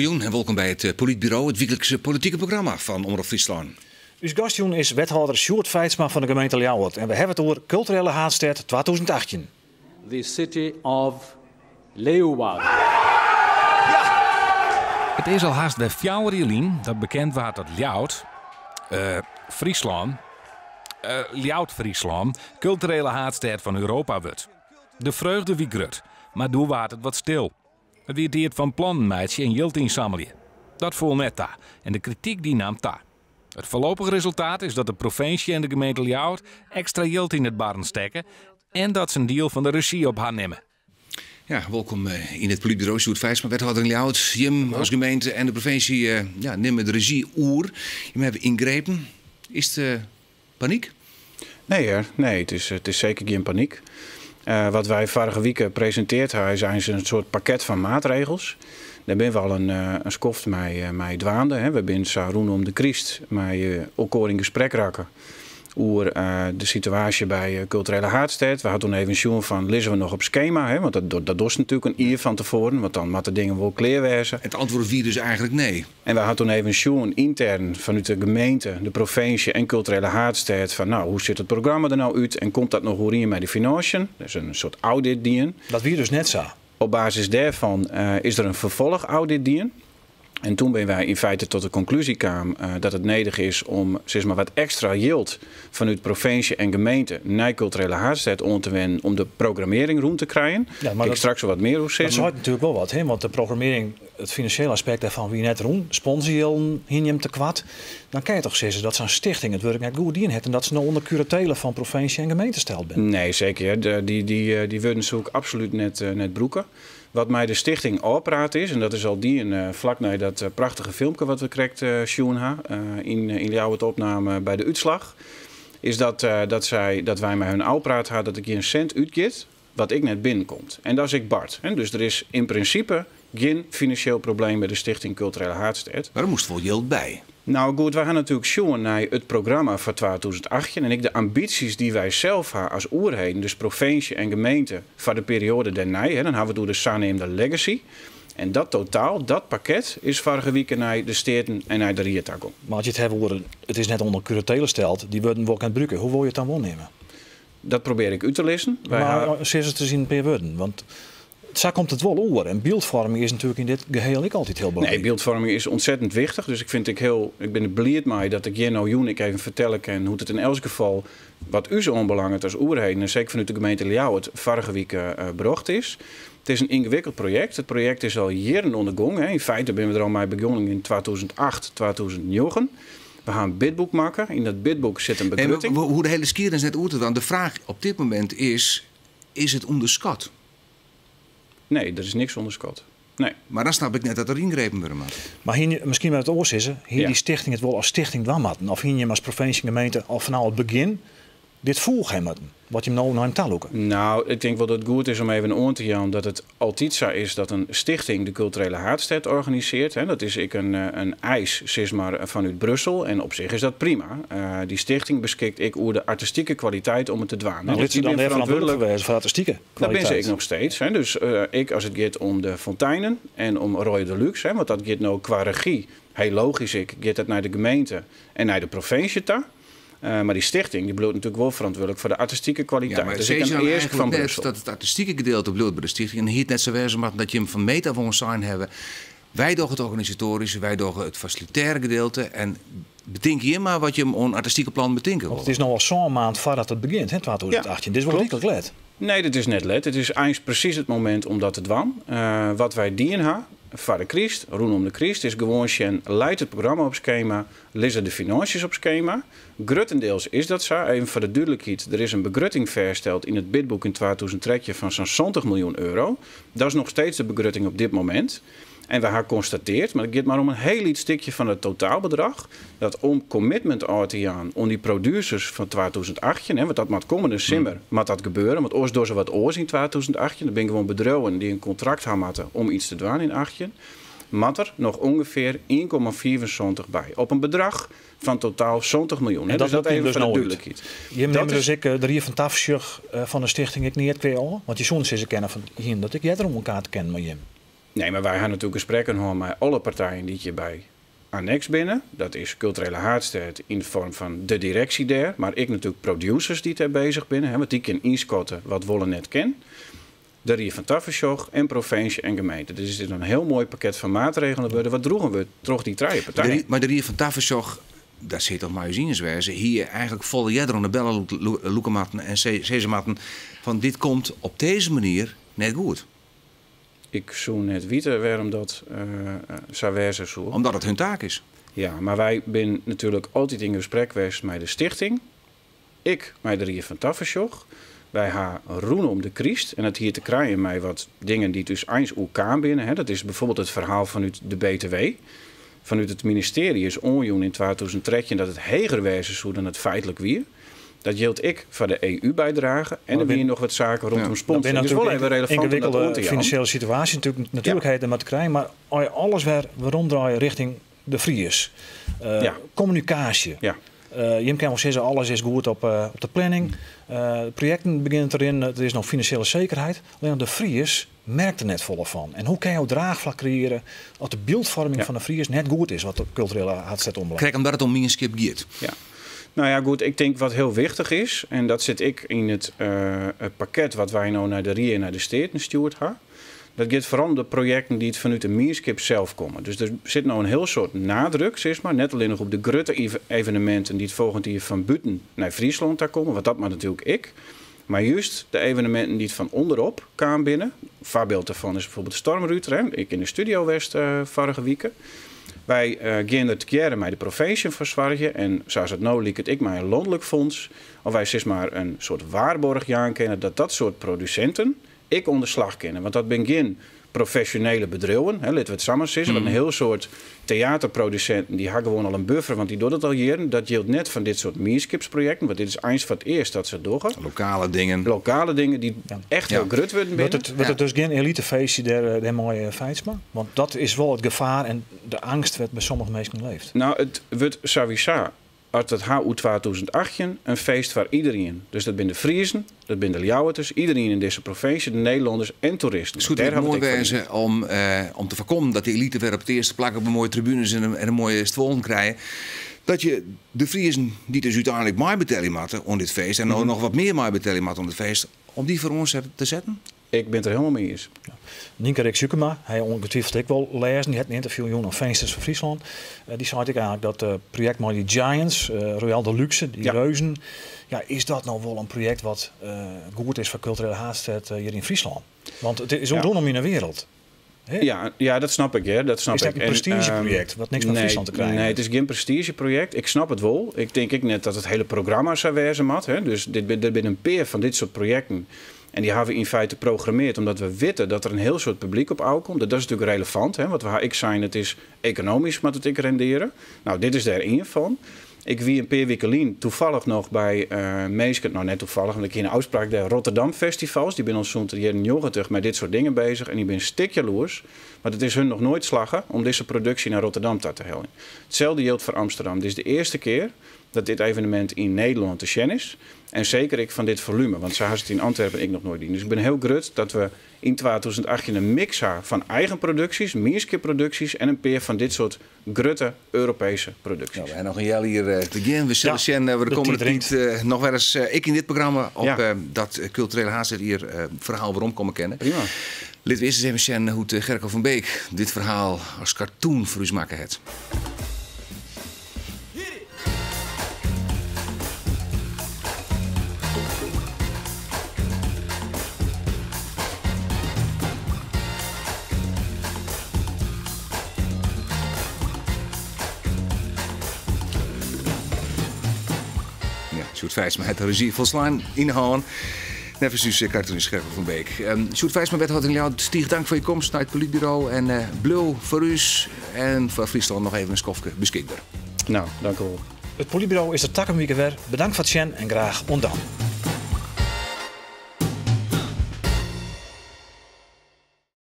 Goejûn en wolkom by it Polytburo, it wyklikse politike programma fan Omrop Fryslân. Us gast jûn is wethâlder Sjoerd Feitsma fan de gemeente Ljouwert en we hawwe it oer Kulturele Haadstêd 2018. The city of Leeuwarden. It is al hast wer 4 jier lyn dat bekend waard dat Ljouwert, Fryslân, Ljouwert Fryslân, kulturele haadstêd fan Europa wurdt. De freugde wie grut, mar doe waard it wat stil. It wie tiid fan plannen meitsje en jild ynsammelje. Dat foel net ta en de krityk dy naam ta. It foarlopich resultaat is dat de provinsje en de gemeente Ljouwert ekstra jild yn it barren stekke en dat se in diel fan de rezjy op har nimme. Ja, wolkom yn it Polytburo, Sjoerd Feitsma, wethâlder yn Ljouwert. Jim as gemeente en de provinsje ja, nimme de rezjy oer. Jim hawwe yngrepen. Is it panyk? Nee hear, nee, it is seker gjin panyk. Wat wy foarige wike presintearre ha, is eins in soart pakket fan maatregels. Dêr binne we al in skoft mei dwaande. Hè. We binne sa rûnom de kryst mei elkoar yn gesprek rekke oer de situaasje by Kulturele Haadstêd. We ha doe even sjoen fan, lizze we noch op skema? Hè? Want dat dochst natuerlik in jier fan tefoaren, want dan moatte dingen wol klear wêze. It antwurd wie dus eigentlik nee. En we ha doe even sjoen yntern fanút de gemeente, de provinsje en Kulturele Haadstêd fan, no, hoe sit it programma der no út en komt dat noch oerien mei de finânsjes? Dus in soart audit dien. Dat wie dus net sa. Op basis dêrfan is der in ferfolchaudit dien. En doe binne wy yn feite ta de konklúzje kaam dat it nedich is om sis mar, wat ekstra jild fanút provinsje en gemeente nei Kulturele Haadstêd oan te wennen om de programmearring rûn te krijen. Ja, mar ik straks wat mear oer Dat sizze. seit natuerlik wol wat, hè? Want de programmearring, it finansjele aspekt dêrfan wie net rûn. Sponsorjilden hiene jim tekoart. Dan kinne je toch sizze dat sa'n stichting it wurk net goed dien hat en dat se no ûnder kuratele fan provinsje en gemeente steld binne. Nee, seker. Hè. Dy wurden soe ik absolút net brûke. Wat mei de stichting ôfpraat is, en dat is al dien flak nei dat prachtige filmke wat we krekt sjoen ha, yn Ljouwert opname by de útslach, is dat wy mei harren ôfpraat ha dat der gjin sint útgiet wat ek net binnenkomt. En dat is ek bard. Hè. Dus der is yn prinsipe gjin finansjeel probleem by de Stichting Kulturele Haadstêd. Mar der moast wol jild by. No goed, wy ha natuerlik sjoen nei it programma foar 2018 en ek de ambysjes dy't wy sels ha as oerheden, dus provinsje en gemeente, foar de perioade dêrnei. Hè, dan ha we it oer de saneamde legacy. En dat totaal, dat pakket, is foarige wike nei de Steaten en nei de Ried ta gien. Mar as je it hawwe oer it is net ûnder kuratele steld, dy wurden wol ik net brûke. Hoe wolle je it dan wol neame? Dat probearje ik út te lizzen. Wy Mar sis it ris yn in pear wurden, want sa komt it wol oer. En byldfoarming is natuerlik yn dit geheel ek altyd hiel belangryk. Nee, byldfoarming is ûntsettend wichtich. Dus ik bin der bliid mei dat ik hjir no jûn ek even fertelle kin hoe't it yn elts gefal wat ús oanbelanget as oerheden en seker fanút de gemeente Ljouwert foarige wike brocht is. It is in yngewikkeld projekt. It projekt is al jierren oan de gong. Hè. Yn feite binne we der al mei begûn yn 2008, 2009. We ha in bidboek makke. Yn dat bidboek sit in Nee, begrutting. mar hoe de hiele skiednis net oer te dwaan. De fraach op dit momint is: is it ûnderskat? Nee, der is niks ûnderskat. Nee. Mar dan snap ik net dat der yngrepen wurde moat. Mar hie, miskien moat it oars sizze, hie dy stichting it wol as stichting dwaan moatten? Of hie jim as provinsje en gemeente al fanôf it begjin dit foech ha moatten? Wat jim no nei him talûke? No, ik tink wol dat it goed is om even oan te jaan dat it altyd sa is dat in stichting de Kulturele Haadstêd organisearret. Hè. Dat is ek in eis sis mar, fanút Brussel en op sich is dat prima. Dy stichting beskikt ek oer de artistike kwaliteit om it te dwaan. No, Dus lit se dy dan binne dêr ferantwurdlik ferantwurdlik. foar wêze, foar artistike Dat binne se kwaliteit. ek noch steeds. Hè. Dus ek as it giet om de fonteinen en om Royal de Luxe, hè, want dat giet no kwa regy, hiel logysk ek, giet dat nei de gemeente en nei de provinsje ta. Mar dy stichting dy bliuwt natuerlik wol ferantwurdlik foar de artistike Ja, kwaliteit. mar Dus sizze ek je in dan eask eigentlik fan net Brussel. dat it artistike gedeelte bliuwt by de stichting en hie it net sa wêze moatten dat jim fan meet af oan sein hawwe: wy dogge it organisatoaryske, wy dogge it fasilitêre gedeelte en betink jim mar wat jim oan artistike plannen betinke Want it wolle. is no al sa'n maand foardat it begjint, hè, 2018. Dit is wol ryklik let. Nee, dat is net let. It is eins presys it momint om dat te dwaan. Wat wy dien ha foar de kryst, rûnom de kryst, is gewoan sjen, leit it programma op skema, lizze de finânsjes op skema. Gruttendiels is dat sa. Even foar de dúdlikheid, der is in begrutting fêststeld yn it bidboek yn 2013 fan sa'n 70 miljoen euro. Dat is noch steeds de begrutting op dit momint. En we ha konstatearre, mar it giet mar om in hiel lyts stikje fan it totaalbedrach, dat om commitment ôf te jaan oan dy producers fan 2018, hè, want dat moat kommende simmer moat dat gebeure, want oars dogge se wat oars yn 2018. Dat binne gewoan bedriuwen dy't in kontrakt ha moatte om yts te dwaan yn 18. Moat der noch ûngefear 1,75 by. Op in bedrach fan totaal 70 miljoen. En dat Dus dat lukt jim even dus foar de no út. dúdlikheid. Jim Dat nimme is dus ek de Rie fan Tafersjoch fan de stichting ek net kwea ôf? Want je soene sizze kinne fan hiene dat ek earder om elkoar te kennen mei jim. Nee, mar wy ha natuerlik gesprekken hân mei alle partijen dy't hjirby anneks binne. Dat is Kulturele Haadstêd yn de foarm fan de direksje dêr, mar ek natuerlik producers dy't dêr bezich binne, hè, want dy kin ynskatte wat wol en net kin. De Rie fan Tafersjoch en provinsje en gemeente. Dus it is in hiel moai pakket fan maatregelen wurden wat droegen wurdt troch dy trije partijen. Mar de Rie fan Tafersjoch, dat sil toch mei ús iens wêze, hie eigenlik folle earder oan de belle lûke moatten en sizze moatten fan dit komt op dizze manier net goed. Ik soe net witte wêrom dat sa wêze soe. Omdat it hun taak is. Ja, mar wy binne natuerlik altyd yn gesprek west mei de stichting, ek mei de Rie fan Tafersjoch. Wy ha rûnom de kryst, en dat hie te krijen mei wat dingen dy't ús eins oerkaam binne. Dat is bijvoorbeeld it ferhaal fanút de BTW. Fanút it ministearje is oanjûn yn 2013 dat it heger wêze soe dan it feitlik wie. Dat jildt ek foar de EU-bydrage en der wiene noch wat saken rondom sponsoring. Dat is wol even relevant om dat oan te jaan. Finansjele situaasje natuerlik, natuerlik ha je dermei te krijen, mar as je alles wer weromdraaie richting de Fries. Kommunikaasje. Jim kinne wol sizze alles is goed op de planning. De projekten begjinne te rinnen, der is noch finansjele sekerheid. Allinnich de Fries merkt der net folle fan. En hoe kinne jo draachflak kreëarje as de byldfoarming fan de Fries net goed is wat de kulturele haadstêd oanbelanget? Krekt omdat it om mienskip giet. Ja. Nou ja, goed, ik tink wat hiel wichtich is, en dat sit ek yn it pakket wat wy no nei de Rie en nei de Steaten stjoerd ha. Dat giet foaral om de projekten dy't fanút de mienskip sels komme. Dus der sit no in hiel soad nadruk, sis mar, net allinnich op de grutte eveneminten dy't folgjend jier fan bûten nei Fryslân ta komme, want dat moat natuerlik ek. Mar just de eveneminten dy't fan ûnderop kaam binne. Foarbyld dêrfan is bijvoorbeeld Stormruter, hè, ek yn de studio west foarige wike. Wy gean der tegearre mei de provinsje foar soargje en sa as it no liket ek mei in lanlik fonds, of wy sis mar in soart waarborch jaan kinne dat dat soart produsinten ek oan de slach kinne. Want dat binne gjin profesjonele bedriuwen, hè, litte we it sa mar sizze. Want in hiel soad teaterprodusinten dy ha gewoan al in buffer, want dy dogge dat al jierren. Dat jildt net fan dit soart mienskipsprojekten, want dit is eins foar it earst dat se it dogge. Lokale dingen. Lokale dingen dy't echt hiel grut wurden binne. Wurdt it dus gjin elitefeestje dêrmei, Feitsma? Want dat is wol it gefaar en de eangst wêr't by sommige minsken leeft. Nou, it wurdt sawiesa As it ha oer 2018, in feest foar iderien. Dus dat binne de Friezen, dat binne de Ljouwerters, iderien yn dizze provinsje, de Nederlanners en toeristen. Soe it moai wêze om te foarkommen dat de elite wer op it earste plak op de moaie tribunes en de moaie stuollen krije, dat je de Friezen, dy't dus úteinlik meibetelje moatte oan dit feest en no noch wat mear meibetelje moatte oan dit feest, om dy foaroan te setten? Ik bin it der hielendal mei iens. Ja. Nynke Rixt Jukema, ha jo ûngetwifeld ek wol lêzen, dy hat in ynterview jûn oan Finsters fan Fryslân. Dy seit ek eigenlik dat it projekt mei dy Giants, Royal de Luxe, dy reuzen, ja, is dat no wol in projekt wat goed is foar kulturele haadstêd hjir yn Fryslân? Want it is rûnom yn 'e wereld. Ja, ja, dat snap ik, hear. Dat snap is dat ik. In prestigeprojekt wat niks mei Fryslân te krijen Nee, it is gjin prestigeprojekt. Ik snap it wol. Ik tink ek net dat it hiele programma sa wêze moat. Hè. Dus dit, der binne in pear fan dit soart projekten. En dy hawwe we yn feite programmeard omdat we witte dat der in hiel soad publyk op ôfkomt. Dat is natuerlik relevant, hè, want we ha ek sein it is ekonomysk moat it ek rendeare. Nou, dit is dêr ien fan. Ik wie in pear wike lyn toevallig noch by minsken, no net toevallig, want ik hie in ôfspraak dêr, Rotterdam Festivals. Dy binne al sûnt de jierren 90 mei dit soart dingen bezich en dy binne stikjaloers. Want it is hun noch noait slagge om dizze produksje nei Rotterdam ta te heljen. Itselde jildt foar Amsterdam. Dit is de earste kear dat dit evenemint yn Nederlân te sjen is. En seker ek fan dit folume, want sa ha se it yn Antwerpen ek noch noait dien. Dus ik bin hiel grut dat we yn 2018 in mix ha fan eigen produksjes, mienskipproduksjes en in pear fan dit soart grutte Europeeske produksjes. Nou, we ha noch in healjier te gean. We sille sjen we de kommende tiid noch wer ris ek yn dit programma op dat kulturele haadstêdjier ferhaal werom komme kinne. Prima. Litte we earst ris even sjen hoe't Gerco van Beek dit ferhaal as cartoon foar ús makke hat. Ja, Sjoerd Feitsma hat de rezjy folslein yn 'e hân. Neffens ús cartoonist Gerco van Beek. Sjoerd Feitsma, wethâlder yn Ljouwert, tige tank foar je komst nei it Polytburo. En bliuw foar ús en foar Fryslân noch even in skoftke beskikber. Nou, dank u wol. It Polytburo is der takom wike wer. Bedankt foar it sjen en graach oant dan.